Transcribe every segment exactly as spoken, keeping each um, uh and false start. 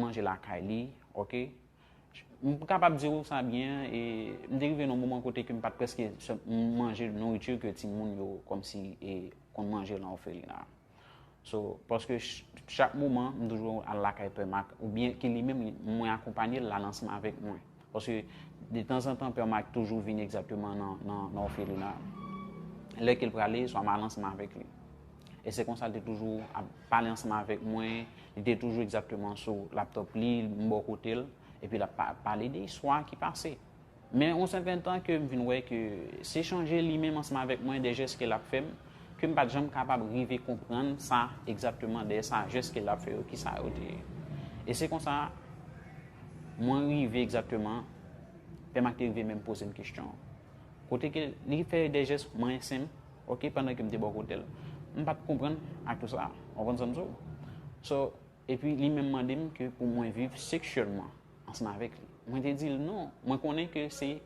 manje lakay li, ok? M kapab di w sa byen, e m te rive nan moman kote ke m pa t prèske sèl- m manje nouriti ke timoun yo kòmsi e konn manje nan òfelina. So, paske ch- chak moman, m toujou al lakay Pè Mak, oubyen ke li menm, li- mwen akonpanye l, l al ansanm avèk mwen. Paske detanzantan, Pè Mak toujou vin egzakteman nan, nan, nan òfelina. Lè ke l prale, swa m al ansanm avèk li. E se konsa l te toujou ap pale ansanm avèk mwen, li te toujou egzakteman sou laptòp li, m bò kote l, epi l ap pa- pale de istwa ki pase. Men yon sèten tan ke m vin wè ke se chanje li menm ansanm avèk mwen, de jès ke l ap fè m, ke m pa t janm kapab rive konprann sa egzakteman, de sa jès ke l ap fè yo, ki sa yo te ye. E se konsa, mwen rive egzakteman, Pè Mak te rive menm poze m kesyon. Kote ke li fè de jès mwen senp, ok, pandan ke m te bò kote l. M pa t konprann ak tout sa. Ou konprann sa m di w? So, epi li menm mande m ke pou mwen viv seksyèlman ansanm avèk li. Mwen te di l non. Mwen konnen ke se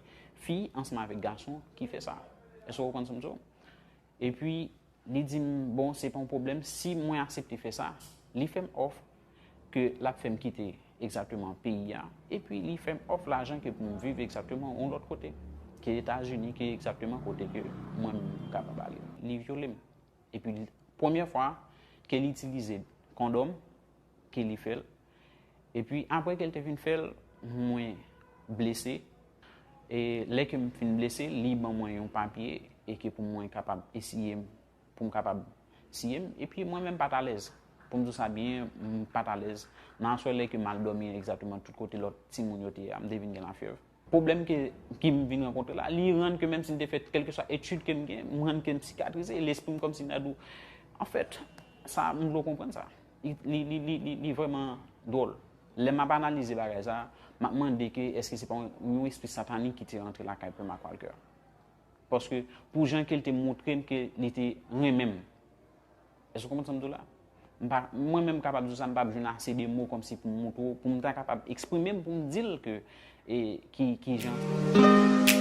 fi ansanm avèk gason ki fè sa. Èske ou konprann sa m di w? Epi, li di m, bon, se pa yon pwoblèm si mwen aksepte fè sa. Li fè m òf ke l ap fè m kite egzakteman peyi a. Epi, li fè m òf lajan ke pou m viv egzakteman yon lòt kote, ke Etazini, ke egzakteman kote ke mwen menm m kapab ale. Li vyole m. Epi, premyè fwa ke li itilize kondòm, ke li fè l. Epi, apre ke l te fin fè l, mwen blese. E lè ke m fin blese, li ban mwen yon papye e ke pou mwen kapab esiye m, pou m kapab siye m. Epi, mwen menm pa t alèz. Pou m di w sa byen, m pa t alèz. Nan aswè, lè ke m al dòmi egzakteman tout kote lòt timoun yo te ye a, m te vin gen lafyèv. Pwoblèm ke, ki m vin rankontre la, li rann ke menm si m te fè kèlkeswa etid ke m gen, m rann ke m sikatrize, e lespri m kòmsi m ta di w, anfèt, sa, m vle w konprann sa. Li, li, li, li, li, li vrèman dwòl. Lè m ap analize bagay sa, m ap mande ke èske se pa yon, yon espri satanik ki te rantre lakay Pè Mak Walker. Paske pou jan ke l te montre m ke li te renmen m. Èske w konprann sa m di w la? M pa, mwen menm m kapab di w sa, m p ap jwenn ase de mo kòmsi pou m montre w, pou m ta kapab eksprime m, pou m di l ke, e, ki, ki jan.